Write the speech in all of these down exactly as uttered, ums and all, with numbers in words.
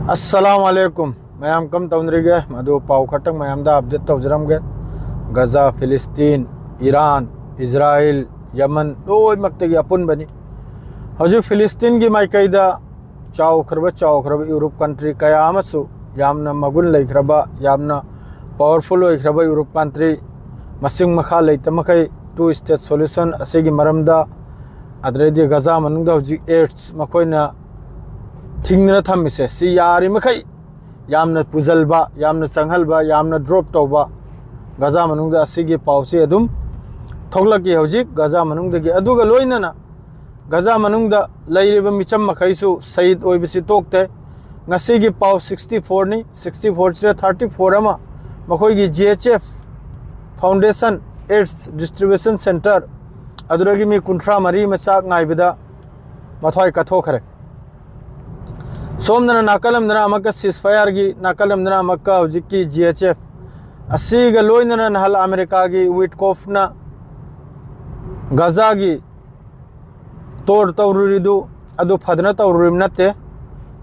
ꯑꯁꯂꯥꯃꯨ ꯑꯂꯩꯀꯨꯝ꯫ ꯃꯌꯥꯝ ꯀꯝ ꯇꯧꯅꯔꯤꯒꯦ? ꯃꯗꯨ ꯄꯥꯎ ꯈꯛꯇꯪ ꯃꯌꯥꯝꯗ ꯑꯞꯗꯦꯠ ꯇꯧꯖꯔꯝꯒꯦ꯫ ꯒꯖꯥ, ꯐꯤꯂꯤꯁꯇꯤꯟ, ꯏꯔꯥꯟ, ꯏꯖꯔꯥꯏꯜ, ꯌꯃꯟ, ꯂꯣꯏꯅꯃꯛꯇꯒꯤ ꯑꯄꯨꯟꯕꯅꯤ꯫ ꯍꯧꯖꯤꯛ ꯐꯤꯂꯤꯁꯇꯤꯟꯒꯤ ꯃꯥꯏꯀꯩꯗ ꯆꯥꯎꯈ꯭ꯔꯕ, ꯆꯥꯎꯈ꯭ꯔꯕ ꯌꯨꯔꯣꯞ ꯀꯟꯇ꯭ꯔꯤ ꯀꯌꯥ ꯑꯃꯁꯨ, ꯌꯥꯝꯅ ꯃꯒꯨꯟ ꯂꯩꯈ꯭ꯔꯕ, ꯌꯥꯝꯅ ꯄꯥꯋꯔꯐꯨꯜ ꯑꯣꯏꯈ꯭ꯔꯕ ꯌꯨꯔꯣꯞ ꯀꯟꯇ꯭ꯔꯤ, ꯃꯁꯤꯡ ꯃꯈꯥ ꯂꯩꯇ ꯃꯈꯩ two state solution ꯑꯁꯤꯒꯤ ꯃꯔꯝꯗ, ꯑꯗꯨꯗꯩꯗꯤ ꯒꯖꯥ ꯃꯅꯨꯡꯗ ꯍꯧꯖꯤꯛ ꯑꯦꯗꯁ ꯃꯈꯣꯏꯅ ꯊꯤꯡꯗꯨꯅ ꯊꯝꯃꯤꯁꯦ, ꯁꯤ ꯌꯥꯔꯤꯃꯈꯩ ꯌꯥꯝꯅ ꯄꯨꯖꯜꯕ, ꯌꯥꯝꯅ ꯆꯪꯍꯜꯕ, ꯌꯥꯝꯅ ꯗ꯭ꯔꯣꯞ ꯇꯧꯕ, ꯒꯖꯥ ꯃꯅꯨꯡꯗ ꯑꯁꯤꯒꯤ ꯄꯥꯎꯁꯤ ꯑꯗꯨꯝ ꯊꯣꯛꯂꯛꯈꯤ ꯍꯧꯖꯤꯛ ꯒꯖꯥ ꯃꯅꯨꯡꯗꯒꯤ꯫ ꯑꯗꯨꯒ ꯂꯣꯏꯅꯅ ꯒꯖꯥ ꯃꯅꯨꯡꯗ ꯂꯩꯔꯤꯕ ꯃꯤꯆꯝ ꯃꯈꯩꯁꯨ ꯁꯍꯤꯗ ꯑꯣꯏꯕꯁꯤ ꯇꯣꯛꯇꯦ꯫ ꯉꯁꯤꯒꯤ ꯄꯥꯎ sixty fourꯅꯤ꯫ Sixty fourꯁꯤꯗ thirty four ꯑꯃ ꯃꯈꯣꯏꯒꯤ G H F Foundation AIDS Distribution Center ꯑꯗꯨꯗꯒꯤ ꯃꯤ ꯀꯨꯟꯊ꯭ꯔꯥ ꯃꯔꯤ ꯑꯃ ꯆꯥꯛ ꯉꯥꯏꯕꯗ ꯃꯊ꯭ꯋꯥꯏ ꯀꯠꯊꯣꯛꯈ꯭ꯔꯦ꯫ ꯁꯣꯝꯗꯅ ꯅꯥꯀꯜ ꯑꯃꯗꯅ ꯑꯃꯨꯛꯀ ceasefire ꯒꯤ, ꯅꯥꯀꯜ ꯑꯃꯗꯅ ꯑꯃꯨꯛꯀ ꯍꯧꯖꯤꯛꯀꯤ G H F ꯑꯁꯤꯒ ꯂꯣꯏꯅꯅ ꯅꯍꯥꯟ ꯑꯃꯦꯔꯤꯀꯥꯒꯤ ꯋꯤꯠꯀꯣꯐꯅ ꯒꯖꯥꯒꯤ ꯇꯣꯔ ꯇꯧꯔꯨꯔꯤꯗꯨ ꯑꯗꯨ ꯐꯗꯅ ꯇꯧꯔꯨꯔꯤꯕ ꯅꯠꯇꯦ꯫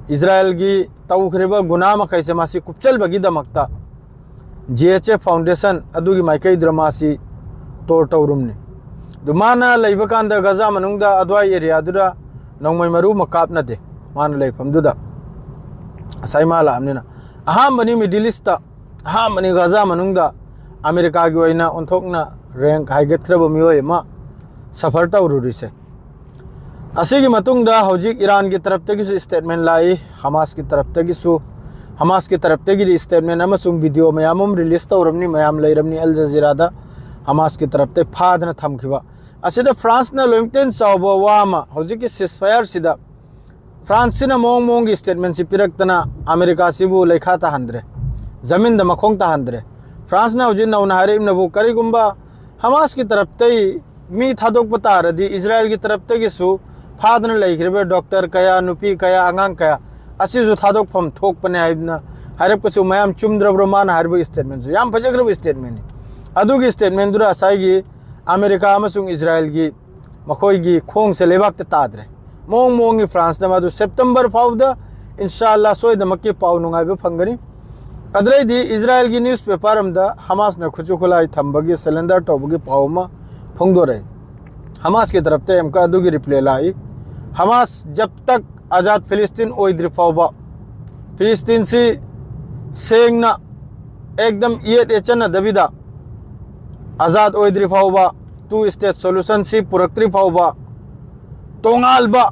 ꯏꯖꯔꯥꯏꯜꯒꯤ ꯇꯧꯈ꯭ꯔꯤꯕ ꯒꯨꯅꯥ ꯃꯈꯩꯁꯦ ꯃꯁꯤ ꯀꯨꯞꯆꯜꯕꯒꯤꯗꯃꯛꯇ G H F Foundation ꯑꯗꯨꯒꯤ ꯃꯥꯏꯀꯩꯗꯨꯗ ꯃꯥꯁꯤ ꯇꯣꯔ ꯇꯧꯔꯨꯝꯅꯤ꯫ ꯑꯗꯨ ꯃꯥꯅ ꯂꯩꯕ ꯀꯥꯟꯗ ꯒꯖꯥ ꯃꯅꯨꯡꯗ ꯑꯗꯨꯋꯥꯏ ꯑꯦꯔꯤꯌꯥꯗꯨꯗ ꯅꯣꯡꯃꯩ ꯃꯔꯨ ꯑꯃ ꯀꯥꯞꯅꯗꯦ꯫ ꯃꯥꯅ ꯂꯩꯐꯝꯗꯨꯗ ꯉꯁꯥꯏ ꯃꯥ ꯂꯥꯛꯑꯕꯅꯤꯅ꯫ ꯑꯍꯥꯟꯕꯅꯤ ꯃꯤꯗꯜ ꯏꯁꯇ, ꯑꯍꯥꯟꯕꯅꯤ ꯒꯖꯥ ꯃꯅꯨꯡꯗ ꯑꯃꯦꯔꯤꯀꯥꯒꯤ ꯑꯣꯏꯅ ꯑꯣꯟꯊꯣꯛꯅ ꯔꯦꯡꯛ ꯍꯥꯏꯒꯠꯈ꯭ꯔꯕ ꯃꯤꯑꯣꯏ ꯑꯃ ꯁꯐꯔ ꯇꯧꯔꯨꯔꯤꯁꯦ꯫ ꯑꯁꯤꯒꯤ ꯃꯇꯨꯡꯗ ꯍꯧꯖꯤꯛ ꯏꯔꯥꯟꯒꯤ ꯇꯔꯞꯇꯒꯤꯁꯨ ꯁ꯭ꯇꯦꯠꯃꯦꯟ ꯂꯥꯛꯏ, ꯍꯃꯥꯁꯀꯤ ꯇꯔꯞꯇꯒꯤꯁꯨ꯫ ꯍꯃꯥꯁꯀꯤ ꯇꯔꯞꯇꯒꯤꯗꯤ ꯁ꯭ꯇꯦꯠꯃꯦꯟ ꯑꯃꯁꯨꯡ ꯚꯤꯗꯤꯑꯣ ꯃꯌꯥꯝ ꯑꯃ ꯔꯤꯂꯤꯁ ꯇꯧꯔꯕꯅꯤ, ꯃꯌꯥꯝ ꯂꯩꯔꯕꯅꯤ ꯑꯜ ꯖꯖꯤꯔꯥꯗ꯫ ꯍꯃꯥꯁꯀꯤ ꯇꯔꯞꯇ ꯐꯥꯗꯅ ꯊꯝꯈꯤꯕ ꯑꯁꯤꯗ ꯐ꯭ꯔꯥꯟꯁꯅ ꯂꯣꯏꯃꯛꯇꯩ ꯆꯥꯎꯕ ꯋꯥ ꯑꯃ, ꯍꯧꯖꯤꯛꯀꯤ ceasefire ꯁꯤꯗ ꯐ꯭ꯔꯥꯟꯁꯁꯤꯅ ꯃꯑꯣꯡ ꯃꯑꯣꯡꯒꯤ ꯁ꯭ꯇꯦꯠꯃꯦꯟꯁꯤ ꯄꯤꯔꯛꯇꯅ ꯑꯃꯦꯔꯤꯀꯥꯁꯤꯕꯨ ꯂꯩꯈꯥ ꯇꯥꯍꯟꯗ꯭ꯔꯦ, ꯖꯃꯤꯟꯗ ꯃꯈꯣꯡ ꯇꯥꯍꯟꯗ꯭ꯔꯦ꯫ ꯐ꯭ꯔꯥꯟꯁꯅ ꯍꯧꯖꯤꯛ ꯅꯧꯅ ꯍꯥꯏꯔꯛꯏꯕꯅꯕꯨ, ꯀꯔꯤꯒꯨꯝꯕ ꯍꯃꯥꯁꯀꯤ ꯇꯔꯞꯇꯩ ꯃꯤ ꯊꯥꯗꯣꯛꯄ ꯇꯥꯔꯗꯤ ꯏꯖꯔꯥꯏꯜꯒꯤ ꯇꯔꯞꯇꯒꯤꯁꯨ ꯐꯥꯗꯅ ꯂꯩꯈ꯭ꯔꯤꯕ ꯗꯣꯛꯇꯔ ꯀꯌꯥ, ꯅꯨꯄꯤ ꯀꯌꯥ, ꯑꯉꯥꯡ ꯀꯌꯥ ꯑꯁꯤꯁꯨ ꯊꯥꯗꯣꯛꯐꯝ ꯊꯣꯛꯄꯅꯦ ꯍꯥꯏꯗꯅ ꯍꯥꯏꯔꯛꯄꯁꯨ ꯃꯌꯥꯝ ꯆꯨꯝꯗ꯭ꯔꯕ꯭ꯔꯣ? ꯃꯥꯅ ꯍꯥꯏꯔꯤꯕ ꯁ꯭ꯇꯦꯠꯃꯦꯟꯁꯨ ꯌꯥꯝ ꯐꯖꯈ꯭ꯔꯕ ꯁ꯭ꯇꯦꯠꯃꯦꯟꯅꯤ꯫ ꯑꯗꯨꯒꯤ ꯁ꯭ꯇꯦꯠꯃꯦꯟꯗꯨꯗ ꯉꯁꯥꯏꯒꯤ ꯑꯃꯦꯔꯤꯀꯥ ꯑꯃꯁꯨꯡ ꯏꯖꯔꯥꯏꯜꯒꯤ ꯃꯈꯣꯏꯒꯤ ꯈꯣꯡꯁꯦ ꯂꯩꯕꯥꯛꯇ ꯇꯥꯗ꯭ꯔꯦ꯫ ꯃꯑꯣꯡ ꯃꯑꯣꯡꯒꯤ ꯐ꯭ꯔꯥꯟꯁꯅ ꯃꯗꯨ ꯁꯦꯞꯇꯦꯝꯕꯔ ꯐꯥꯎꯕꯗ ꯏꯟꯁꯥ ꯑꯜꯂꯥ ꯁꯣꯏꯗꯅꯃꯛꯀꯤ ꯄꯥꯎ ꯅꯨꯡꯉꯥꯏꯕ ꯐꯪꯒꯅꯤ꯫ ꯑꯗꯨꯗꯩꯗꯤ ꯏꯖꯔꯥꯏꯜꯒꯤ ꯅ꯭ꯌꯨꯁꯄꯦꯄꯔ ꯑꯃꯗ ꯍꯃꯥꯁꯅ ꯈꯨꯠꯁꯨ ꯈꯨꯠꯂꯥꯏ ꯊꯝꯕꯒꯤ, ꯁꯔꯦꯟꯗꯔ ꯇꯧꯕꯒꯤ ꯄꯥꯎ ꯑꯃ ꯐꯣꯡꯗꯣꯔꯛꯏ꯫ ꯍꯃꯥꯁꯀꯤ ꯇꯔꯞꯇ ꯑꯃꯨꯛꯀ ꯑꯗꯨꯒꯤ ꯔꯤꯄ꯭ꯂꯥꯏ ꯂꯥꯛꯏ꯫ ꯍꯃꯥꯁ ꯖꯕ ꯇꯛ ꯑꯖꯥꯗ ꯐꯤꯂꯤꯁꯇꯤꯟ ꯑꯣꯏꯗ꯭ꯔꯤ ꯐꯥꯎꯕ, ꯐꯤꯂꯤꯁꯇꯤꯟꯁꯤ ꯁꯦꯡꯅ ꯑꯦꯛꯗꯝ ꯏꯌꯦꯠ ꯌꯦꯠꯆꯟꯅꯗꯕꯤꯗ ꯑꯖꯥꯗ ꯑꯣꯏꯗ꯭ꯔꯤ ꯐꯥꯎꯕ, ꯇꯨ ꯁ꯭ꯇꯦꯠ ꯁꯣꯂꯨꯁꯟꯁꯤ ꯄꯨꯔꯛꯇ꯭ꯔꯤ ꯐꯥꯎꯕ, ꯇꯣꯉꯥꯟꯕ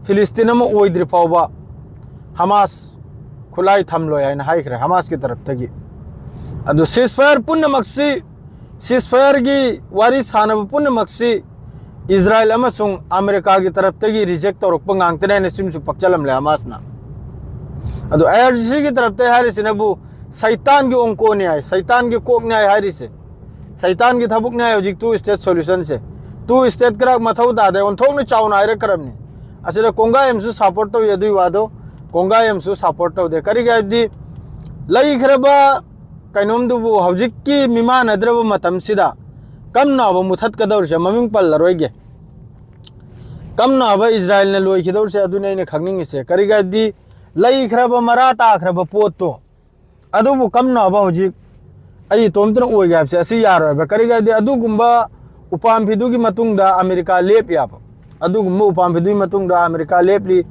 ꯐꯤꯂꯤꯁꯇꯤꯟ ꯑꯃ ꯑꯣꯏꯗ꯭ꯔꯤ ꯐꯥꯎꯕ ꯍꯃꯥꯁ ꯈꯨꯠꯂꯥꯏ ꯊꯝꯂꯣꯏ ꯍꯥꯏꯅ ꯍꯥꯏꯈ꯭ꯔꯦ ꯍꯃꯥꯁꯀꯤ ꯇꯔꯞꯇꯒꯤ꯫ ꯑꯗꯨ ꯁꯤꯁꯐꯥꯌꯔ ꯄꯨꯝꯅꯃꯛꯁꯤ, ꯁꯤꯁꯐꯥꯌꯔꯒꯤ ꯋꯥꯔꯤ ꯁꯥꯟꯅꯕ ꯄꯨꯝꯅꯃꯛꯁꯤ ꯏꯖꯔꯥꯏꯜ ꯑꯃꯁꯨꯡ ꯑꯃꯦꯔꯤꯀꯥꯒꯤ ꯇꯔꯞꯇꯒꯤ ꯔꯤꯖꯦꯛ ꯇꯧꯔꯛꯄ ꯉꯥꯛꯇꯅꯦ ꯍꯥꯏꯅ ꯁꯤꯃꯁꯨ ꯄꯛꯆꯜꯂꯝꯂꯦ ꯍꯃꯥꯁꯅ꯫ ꯑꯗꯨ ꯑꯥꯏ ꯑꯥꯔ ꯖꯤ ꯁꯤꯒꯤ ꯇꯔꯞꯇ ꯍꯥꯏꯔꯤꯁꯤꯅꯕꯨ ꯁꯩꯇꯥꯟꯒꯤ ꯑꯣꯡꯀꯣꯅꯤ ꯍꯥꯏ, ꯁꯩꯇꯥꯟꯒꯤ ꯀꯣꯛꯅꯤ ꯍꯥꯏ ꯍꯥꯏꯔꯤꯁꯦ꯫ ꯁꯩꯇꯥꯟꯒꯤ ꯊꯕꯛꯅꯤ ꯍꯥꯏ ꯍꯧꯖꯤꯛ ꯇꯨ ꯁ꯭ꯇꯦꯠ ꯁꯣꯂꯨꯁꯟꯁꯦ꯫ ꯇꯨ ꯁ꯭ꯇꯦꯠ ꯀꯔꯥꯛ ꯃꯊꯧ ꯇꯥꯗꯦ, ꯑꯣꯟꯊꯣꯛꯅ ꯆꯥꯎꯅ ꯍꯥꯏꯔꯛꯈ꯭ꯔꯕꯅꯤ꯫ ꯑꯁꯤꯗ ꯀꯣꯡꯒꯥꯏ ꯑꯃꯁꯨ ꯁꯞꯄꯣꯔꯠ ꯇꯧꯏ ꯑꯗꯨꯏ ꯋꯥꯗꯣ, ꯀꯣꯡꯒꯥꯏ ꯑꯃꯁꯨ ꯁꯞꯄꯣꯔꯠ ꯇꯧꯗꯦ꯫ ꯀꯔꯤꯒꯤ ꯍꯥꯏꯕꯗꯤ ꯂꯩꯈ꯭ꯔꯕ ꯀꯩꯅꯣꯝꯗꯨꯕꯨ ꯍꯧꯖꯤꯛꯀꯤ ꯃꯤꯃꯥꯟꯅꯗ꯭ꯔꯕ ꯃꯇꯝꯁꯤꯗ ꯀꯝꯅꯕ ꯃꯨꯊꯠꯀꯗꯧꯔꯤꯁꯦ, ꯃꯃꯤꯡ ꯄꯜꯂꯔꯣꯏꯒꯦ, ꯀꯝꯅꯕ ꯏꯖꯔꯥꯏꯜꯅ ꯂꯣꯏꯈꯤꯗꯧꯔꯤꯁꯦ ꯑꯗꯨꯅꯤ ꯑꯩꯅ ꯈꯪꯅꯤꯡꯉꯤꯁꯦ꯫ ꯀꯔꯤꯒꯤ ꯍꯥꯏꯕꯗꯤ ꯂꯩꯈ꯭ꯔꯕ ꯃꯔꯥ ꯇꯥꯈ꯭ꯔꯕ ꯄꯣꯠꯇꯣ ꯑꯗꯨꯕꯨ ꯀꯝꯅꯕ ꯍꯧꯖꯤꯛ ꯑꯩ ꯏꯇꯣꯝꯇꯅ ꯑꯣꯏꯒꯦ ꯍꯥꯏꯕꯁꯦ ꯑꯁꯤ ꯌꯥꯔꯣꯏꯕ꯫ ꯀꯔꯤꯒꯤ ꯍꯥꯏꯕꯗꯤ ꯑꯗꯨꯒꯨꯝꯕ ꯎꯄꯥꯝꯕꯤꯗꯨꯒꯤ ꯃꯇꯨꯡꯗ ꯑꯃꯦꯔꯤꯀꯥ ꯂꯦꯞ ꯌꯥꯕ, ꯑꯗꯨꯒꯨꯝꯕ ꯎꯄꯥꯝꯕꯤꯗꯨꯒꯤ ꯃꯇꯨꯡꯗ ꯑꯃꯦꯔꯤꯀꯥ ꯂꯦꯞꯂꯤ꯫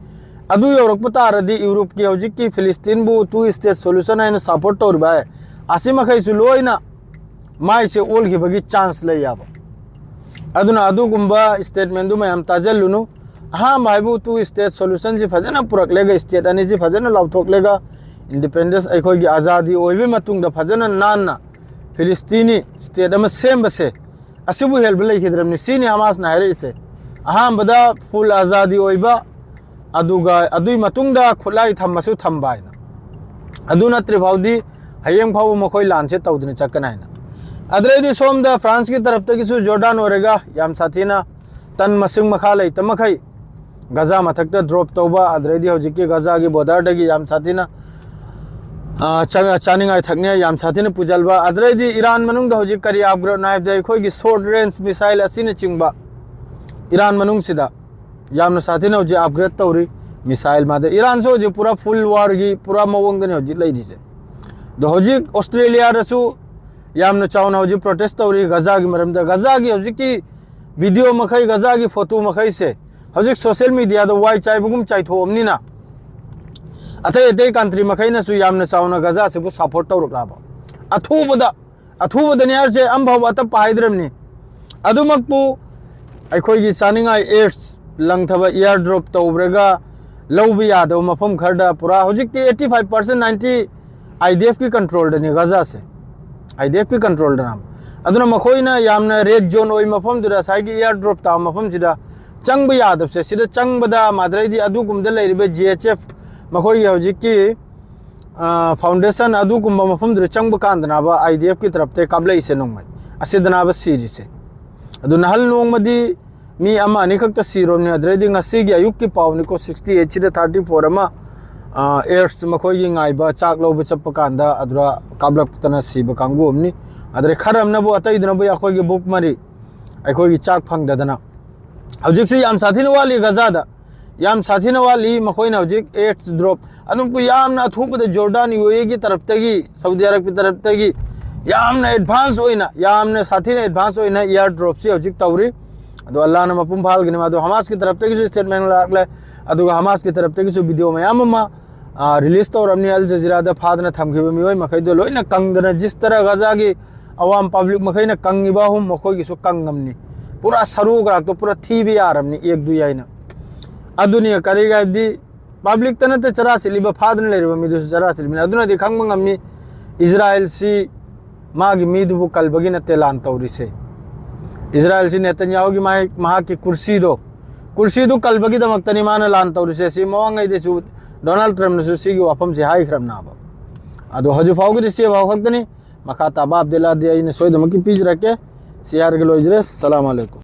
ꯑꯗꯨ ꯌꯧꯔꯛꯄ ꯇꯥꯔꯗꯤ ꯌꯨꯔꯣꯞꯀꯤ ꯍꯧꯖꯤꯛꯀꯤ ꯐꯤꯂꯤꯁꯇꯤꯟꯕꯨ ꯇꯨ ꯁ꯭ꯇꯦꯠ ꯁꯣꯂꯨꯁꯟ ꯍꯥꯏꯅ ꯁꯞꯄꯣꯔꯠ ꯇꯧꯔꯤꯕ ꯍꯥꯏ, ꯑꯁꯤ ꯃꯈꯩꯁꯨ ꯂꯣꯏꯅ ꯃꯥꯏꯁꯦ ꯑꯣꯜꯈꯤꯕꯒꯤ ꯆꯥꯟꯁ ꯂꯩ ꯌꯥꯕ꯫ ꯑꯗꯨꯅ ꯑꯗꯨꯒꯨꯝꯕ ꯁ꯭ꯇꯦꯠꯃꯦꯟꯗꯨ ꯃꯌꯥꯝ ꯇꯥꯖꯜꯂꯨꯅꯨ꯫ ꯑꯍꯥꯟꯕ ꯍꯥꯏꯕꯨ ꯇꯨ ꯁ꯭ꯇꯦꯠ ꯁꯣꯂꯨꯁꯟꯁꯤ ꯐꯖꯅ ꯄꯨꯔꯛꯂꯒ, ꯁ꯭ꯇꯦꯠ ꯑꯅꯤꯁꯤ ꯐꯖꯅ ꯂꯥꯎꯊꯣꯛꯂꯒ, ꯏꯟꯗꯤꯄꯦꯟꯗꯦꯟꯁ, ꯑꯩꯈꯣꯏꯒꯤ ꯑꯖꯥꯗꯤ ꯑꯣꯏꯕ ꯃꯇꯨꯡꯗ ꯐꯖꯅ ꯅꯥꯟꯅ ꯐꯤꯂꯤꯁꯇꯤꯅꯤ ꯁ꯭ꯇꯦꯠ ꯑꯃ ꯁꯦꯝꯕꯁꯦ, ꯑꯁꯤꯕꯨ ꯍꯦꯜꯕ ꯂꯩꯈꯤꯗ꯭ꯔꯕꯅꯤ꯫ ꯁꯤꯅꯤ ꯍꯃꯥꯁꯅ ꯍꯥꯏꯔꯛꯏꯁꯦ꯫ ꯑꯍꯥꯟꯕꯗ ꯐꯨꯜ ꯑꯖꯥꯗꯤ ꯑꯣꯏꯕ, ꯑꯗꯨꯒ ꯑꯗꯨꯏ ꯃꯇꯨꯡꯗ ꯈꯨꯠꯂꯥꯏ ꯊꯝꯃꯁꯨ ꯊꯝꯕ ꯍꯥꯏꯅ꯫ ꯑꯗꯨ ꯅꯠꯇ꯭ꯔꯤ ꯐꯥꯎꯗꯤ ꯍꯌꯦꯡ ꯐꯥꯎꯕ ꯃꯈꯣꯏ ꯂꯥꯟꯁꯦ ꯇꯧꯗꯅ ꯆꯠꯀꯅꯤ ꯍꯥꯏꯅ꯫ ꯑꯗꯨꯗꯩꯗꯤ ꯁꯣꯝꯗ ꯐ꯭ꯔꯥꯟꯁꯀꯤ ꯇꯔꯞꯇꯒꯤꯁꯨ ꯖꯣꯔꯗꯥꯟ ꯑꯣꯏꯔꯒ ꯌꯥꯝ ꯁꯥꯊꯤꯅ ꯇꯟ ꯃꯁꯤꯡ ꯃꯈꯥ ꯂꯩꯇ ꯃꯈꯩ ꯒꯖꯥ ꯃꯊꯛꯇ ꯗ꯭ꯔꯣꯞ ꯇꯧꯕ, ꯑꯗꯨꯗꯩꯗꯤ ꯍꯧꯖꯤꯛꯀꯤ ꯒꯖꯥꯒꯤ ꯕꯣꯔꯗꯔꯗꯒꯤ ꯌꯥꯝ ꯁꯥꯊꯤꯅ, ꯑ, ꯆꯥ-, ꯆꯥꯅꯤꯡꯉꯥꯏ ꯊꯛꯅꯤꯡꯉꯥꯏ ꯌꯥꯝ ꯁꯥꯊꯤꯅ ꯄꯨꯖꯜꯕ, ꯑꯗꯨꯗꯩꯗꯤ ꯏꯔꯥꯟ ꯃꯅꯨꯡꯗ ꯍꯧꯖꯤꯛ ꯀꯔꯤ ꯑꯞꯒ꯭ꯔꯦꯗꯅꯣ ꯍꯥꯏꯕꯗ ꯑꯩꯈꯣꯏꯒꯤ ꯁꯣꯔꯠ ꯔꯦꯟꯖ ꯃꯤꯁꯥꯏꯜ ꯑꯁꯤꯅꯆꯤꯡꯕ ꯏꯔꯥꯟ ꯃꯅꯨꯡꯁꯤꯗ ꯌꯥꯝꯅ ꯁꯥꯊꯤꯅ ꯍꯧꯖꯤꯛ ꯑꯞꯒ꯭ꯔꯦꯗ ꯇꯧꯔꯤ꯫ ꯃꯤꯁꯥꯏꯜ ꯃꯥꯗ ꯏꯔꯥꯟꯁꯨ ꯍꯧꯖꯤꯛ ꯄꯨꯔꯥ ꯐꯨꯜ ꯋꯥꯔꯒꯤ ꯄꯨꯔꯥ ꯃꯑꯣꯡꯗꯅꯤ ꯍꯧꯖꯤꯛ ꯂꯩꯔꯤꯁꯦ꯫ ꯑꯗꯣ ꯍꯧꯖꯤꯛ ꯑꯣꯁꯇ꯭ꯔꯦꯂꯤꯌꯥꯗꯁꯨ ꯌꯥꯝꯅ ꯆꯥꯎꯅ ꯍꯧꯖꯤꯛ ꯄ꯭ꯔꯣꯇꯦꯁ ꯇꯧꯔꯤ ꯒꯖꯥꯒꯤ ꯃꯔꯝꯗ꯫ ꯒꯖꯥꯒꯤ ꯍꯧꯖꯤꯛꯀꯤ ꯚꯤꯗꯤꯑꯣ ꯃꯈꯩ, ꯒꯖꯥꯒꯤ ꯐꯣꯇꯣ ꯃꯈꯩꯁꯦ ꯍꯧꯖꯤꯛ ꯁꯣꯁꯤꯌꯦꯜ ꯃꯤꯗꯤꯌꯥꯗ ꯋꯥꯏ ꯆꯥꯏꯕꯒꯨꯝ ꯆꯥꯏꯊꯣꯛꯑꯕꯅꯤꯅ, ꯑꯇꯩ ꯑꯇꯩ ꯀꯟꯇ꯭ꯔꯤ ꯃꯈꯩꯅꯁꯨ ꯌꯥꯝꯅ ꯆꯥꯎꯅ ꯒꯖꯥꯁꯤꯕꯨ ꯁꯄꯣꯔꯠ ꯇꯧꯔꯛꯂꯕ꯫ ꯑꯊꯨꯕꯗ, ꯑꯊꯨꯕꯗꯅꯤ ꯍꯥꯏꯔꯤꯁꯦ, ꯑꯃꯐꯥꯎꯕ ꯑꯇꯞꯄ ꯍꯥꯏꯗ꯭ꯔꯕꯅꯤ꯫ ꯑꯗꯨꯃꯛꯄꯨ ꯑꯩꯈꯣꯏꯒꯤ ꯆꯥꯅꯤꯡꯉꯥꯏ ꯑꯦꯗꯁ ꯂꯪꯊꯕ, ꯏꯌꯥꯔ ꯗ꯭ꯔꯣꯞ ꯇꯧꯕ꯭ꯔꯒ ꯂꯧꯕ ꯌꯥꯗꯕ ꯃꯐꯝ ꯈꯔꯗ ꯄꯨꯔꯥ ꯍꯧꯖꯤꯛꯇꯤ eighty five percent, ninety IDF ꯀꯤ ꯀꯟꯇ꯭ꯔꯣꯜꯗꯅꯤ ꯒꯖꯥꯁꯦ꯫ IDF ꯀꯤ ꯀꯟꯇ꯭ꯔꯣꯜꯗꯅ꯫ ꯑꯗꯨꯅ ꯃꯈꯣꯏꯅ ꯌꯥꯝꯅ ꯔꯦꯗ ꯖꯣꯟ ꯑꯣꯏ ꯃꯐꯝꯗꯨꯗ, ꯉꯁꯥꯏꯒꯤ ꯏꯌꯥꯔ ꯗ꯭ꯔꯣꯞ ꯇꯥꯕ ꯃꯐꯝꯁꯤꯗ ꯆꯪꯕ ꯌꯥꯗꯕꯁꯦ, ꯁꯤꯗ ꯆꯪꯕꯗ ꯃꯗꯨꯗꯩꯗꯤ ꯑꯗꯨꯒꯨꯝꯕꯗ ꯂꯩꯔꯤꯕ GHF, ꯃꯈꯣꯏꯒꯤ ꯍꯧꯖꯤꯛꯀꯤ, ꯑ, ꯐꯥꯎꯟꯗꯦꯁꯟ, ꯑꯗꯨꯒꯨꯝꯕ ꯃꯐꯝꯗꯨꯗ ꯆꯪꯕ ꯀꯥꯟꯗꯅꯕ IDF ꯀꯤ ꯇꯔꯞꯇ ꯀꯥꯞꯂꯛꯏꯁꯦ ꯅꯣꯡꯃꯩ꯫ ꯑꯁꯤꯗꯅꯕ ꯁꯤꯔꯤꯁꯦ꯫ ꯑꯗꯨ ꯅꯍꯥꯟ ꯅꯣꯡꯃꯗꯤ ꯃꯤ ꯑꯃ ꯑꯅꯤꯈꯛꯇ ꯁꯤꯔꯣꯝꯅꯤ꯫ ꯑꯗꯨꯗꯩꯗꯤ ꯉꯁꯤꯒꯤ ꯑꯌꯨꯛꯀꯤ ꯄꯥꯎꯅꯤꯀꯣ, sixty eight ꯁꯤꯗ thirty four ꯑꯃ, ꯑ, ꯑꯦꯗꯁ ꯃꯈꯣꯏꯒꯤ ꯉꯥꯏꯕ ꯆꯥꯛ ꯂꯧꯕ ꯆꯠꯄ ꯀꯥꯟꯗ ꯑꯗꯨꯗ ꯀꯥꯞꯂꯛꯇꯅ ꯁꯤꯕ ꯀꯥꯡꯕꯨ ꯑꯃꯅꯤ꯫ ꯑꯗꯨꯗꯩ ꯈꯔ ꯑꯃꯅꯕꯨ, ꯑꯇꯩꯗꯨꯅꯕꯨ ꯑꯩꯈꯣꯏꯒꯤ ꯕꯨꯛ ꯃꯔꯤ, ꯑꯩꯈꯣꯏꯒꯤ ꯆꯥꯛ ꯐꯪꯗꯗꯅ꯫ ꯍꯧꯖꯤꯛꯁꯨ ꯌꯥꯝ ꯁꯥꯊꯤꯅ ꯋꯥꯠꯂꯤ ꯒꯖꯥꯗ, ꯌꯥꯝ ꯁꯥꯊꯤꯅ ꯋꯥꯠꯂꯤ꯫ ꯃꯈꯣꯏꯅ ꯍꯧꯖꯤꯛ ꯑꯦꯗꯁ ꯗ꯭ꯔꯣꯞ, ꯑꯗꯨꯝ ꯌꯥꯝꯅ ꯑꯊꯨꯕꯗ ꯖꯣꯔꯗꯥꯟ, UAE ꯒꯤ ꯇꯔꯞꯇꯒꯤ, ꯁꯥꯎꯗꯤ ꯑꯔꯕꯀꯤ ꯇꯔꯞꯇꯒꯤ ꯌꯥꯝꯅ ꯑꯦꯗꯚꯥꯟꯁ ꯑꯣꯏꯅ, ꯌꯥꯝꯅ ꯁꯥꯊꯤꯅ ꯑꯦꯗꯚꯥꯟꯁ ꯑꯣꯏꯅ ꯏꯌꯥꯔ ꯗ꯭ꯔꯣꯞꯁꯤ ꯍꯧꯖꯤꯛ ꯇꯧꯔꯤ꯫ ꯑꯗꯣ ꯑꯜꯂꯥꯅ ꯃꯄꯨꯡ ꯐꯥꯍꯟꯒꯅꯤ꯫ ꯑꯗꯣ ꯍꯃꯥꯁꯀꯤ ꯇꯔꯞꯇꯒꯤꯁꯨ ꯁ꯭ꯇꯦꯠꯃꯦꯟ ꯂꯥꯛꯂꯦ, ꯑꯗꯨꯒ ꯍꯃꯥꯁꯀꯤ ꯇꯔꯞꯇꯒꯤꯁꯨ ꯚꯤꯗꯤꯑꯣ ꯃꯌꯥꯝ ꯑꯃ, ꯑ, ꯔꯤꯂꯤꯁ ꯇꯧꯔꯕꯅꯤ꯫ ꯑꯜ ꯖꯖꯤꯔꯥꯗ ꯐꯥꯗꯅ ꯊꯝꯈꯤꯕ ꯃꯤꯑꯣꯏ ꯃꯈꯩꯗꯣ ꯂꯣꯏꯅ ꯀꯪꯗꯅ, ꯖꯤꯁꯇꯔ ꯒꯖꯥꯒꯤ ꯑꯋꯥꯝ ꯄꯕ꯭ꯂꯤꯛ ꯃꯈꯩꯅ ꯀꯪꯉꯤꯕ ꯑꯍꯨꯝ ꯃꯈꯣꯏꯒꯤꯁꯨ ꯀꯪꯉꯝꯅꯤ꯫ ꯄꯨꯔꯥ ꯁꯔꯨ ꯀꯔꯥꯛꯇꯣ ꯄꯨꯔꯥ ꯊꯤꯕ ꯌꯥꯔꯕꯅꯤ, ꯑꯦꯛꯗꯨ ꯌꯥꯏꯅ꯫ ꯑꯗꯨꯅꯤ ꯀꯔꯤꯒꯤ ꯍꯥꯏꯕꯗꯤ ꯄꯕ꯭ꯂꯤꯛꯇ ꯅꯠꯇꯦ ꯆꯔꯥ ꯁꯤꯠꯂꯤꯕ, ꯐꯥꯗꯅ ꯂꯩꯔꯤꯕ ꯃꯤꯗꯨꯁꯨ ꯆꯔꯥ ꯁꯤꯠꯂꯤꯕꯅꯤ꯫ ꯑꯗꯨꯅꯗꯤ ꯈꯪꯕ ꯉꯝꯃꯤ ꯏꯖꯔꯥꯏꯜꯁꯤ ꯃꯥꯒꯤ ꯃꯤꯗꯨꯕꯨ ꯀꯜꯕꯒꯤ ꯅꯠꯇꯦ ꯂꯥꯟ ꯇꯧꯔꯤꯁꯦ꯫ ꯏꯖꯔꯥꯏꯜꯁꯤ ꯅꯦꯇꯟꯌꯥꯍꯨꯒꯤ ꯃꯥꯏ-, ꯃꯍꯥꯛꯀꯤ ꯀꯨꯔꯁꯤꯗꯣ, ꯀꯨꯔꯁꯤꯗꯨ ꯀꯜꯕꯒꯤꯗꯃꯛꯇꯅꯤ ꯃꯥꯅ ꯂꯥꯟ ꯇꯧꯔꯤꯁꯦ꯫ ꯁꯤ ꯃꯃꯥꯡꯉꯩꯗꯁꯨ ꯗꯣꯅꯥꯜꯗ ꯇ꯭ꯔꯝꯞꯅꯁꯨ ꯁꯤꯒꯤ ꯋꯥꯐꯝꯁꯤ ꯍꯥꯏꯈ꯭ꯔꯕꯅꯦꯕ꯫ ꯑꯗꯣ ꯍꯧꯖꯤꯛ ꯐꯥꯎꯒꯤꯗꯤ ꯁꯤ ꯐꯥꯎ ꯈꯛꯇꯅꯤ꯫ ꯃꯈꯥ ꯇꯥꯕ ꯑꯞꯗꯦꯠ ꯑꯗꯤ ꯑꯩꯅ ꯁꯣꯏꯗꯅꯃꯛꯀꯤ ꯄꯤꯖꯔꯛꯀꯦ꯫ ꯁꯤ ꯍꯥꯏꯔꯒ ꯂꯣꯏꯖꯔꯦ꯫ ꯁꯂꯥꯝ ꯑꯂꯩꯀꯨꯝ꯫